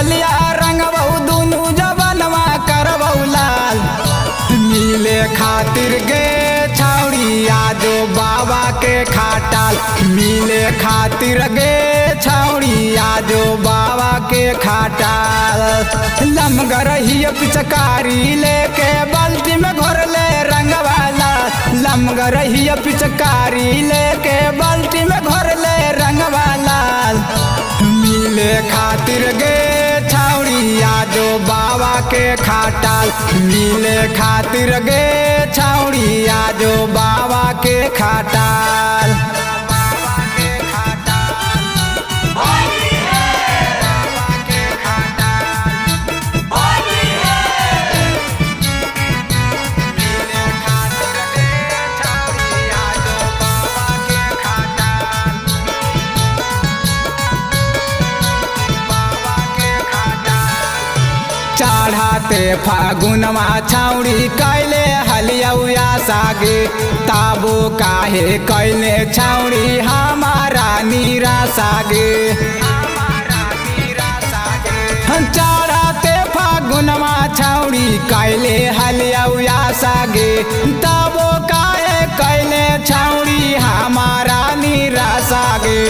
गलिया रंगबौ दुनु जवनवा करबौ लाल। मिले खातिर गे छौड़ी आजो बाबा के खाटाल। मिले खातिर गे छौड़ी आजो बाबा के खाटाल। लमगरहिया पिचकारी लेके बाल्टी में घोरले रंगवाला। लमगरहिया पिचकारी लेके बाल्टी में घोरले रंगवाला। मिले खातिर गे छौड़ी आजो बाबा के खाटाल। मिले खातिर गे छौड़ी आजो बाबा के खाटाल। बाबा के खाटाल, बाबा के खाटाल। मिले खातिर गे छौड़ी आजो बाबा के खाटाल। बाबा के खाटाल। चढ़ाते फागुनवा छौड़ी कैले हलिया सागे। ताबो काहे कैले छौड़ी हमारा निराशा गे। हम चढ़ाते फागुनवा छौड़ी कैले हलिया सागे। ताबो काहे कैले छौड़ी हमारा निराशा गे।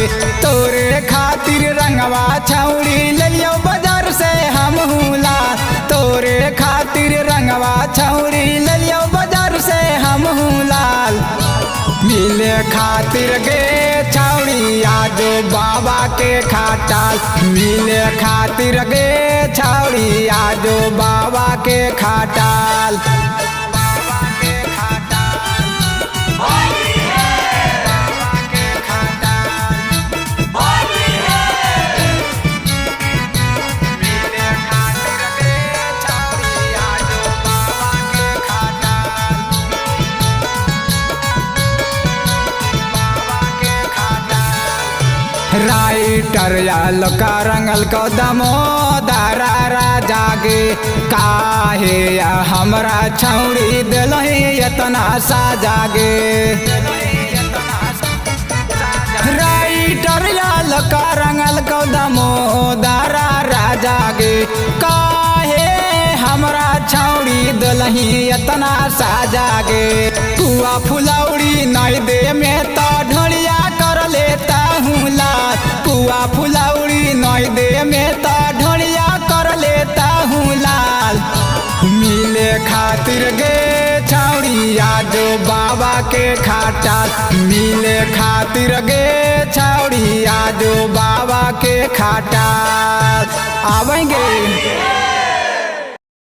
तोरे खातिर रंगवा छौड़ी लेलियो बाजार से हम हुला। तोरे खातिर रंगवा छौड़ी लेलियो बाजार से हम लाल। मिले खातिर गे छौड़ी आजो बाबा के खाटाल। मिले खातिर गे छौड़ी आजो बाबा के खाटाल। बाबा के खाटाल, बाबा के खाटाल। मिले खातिर गे छौड़ी आजो बाबा के खाटाल। बाबा के खाटाल। राइटर यालका रंगल कदमो दारा राजा गे। काहे या हमरा छौड़ी दिलही एतना साजा गे। राइटर यालका रंगल कदमो दारा राजा गे। काहे हमरा छौड़ी दिलही एतना साजा गे। पुआ फुलौड़ी नहीं दे में त ढोलिया कर लेता हूँ लाल। पुआ फुलौड़ी नहीं दे में त ढोलिया कर लेता हूँ लाल। मिले खातिर गे छौड़ी आजो बाबा के खाटाल। मिले खातिर गे छौड़ी आजो बाबा के खाटाल। आवेंगे।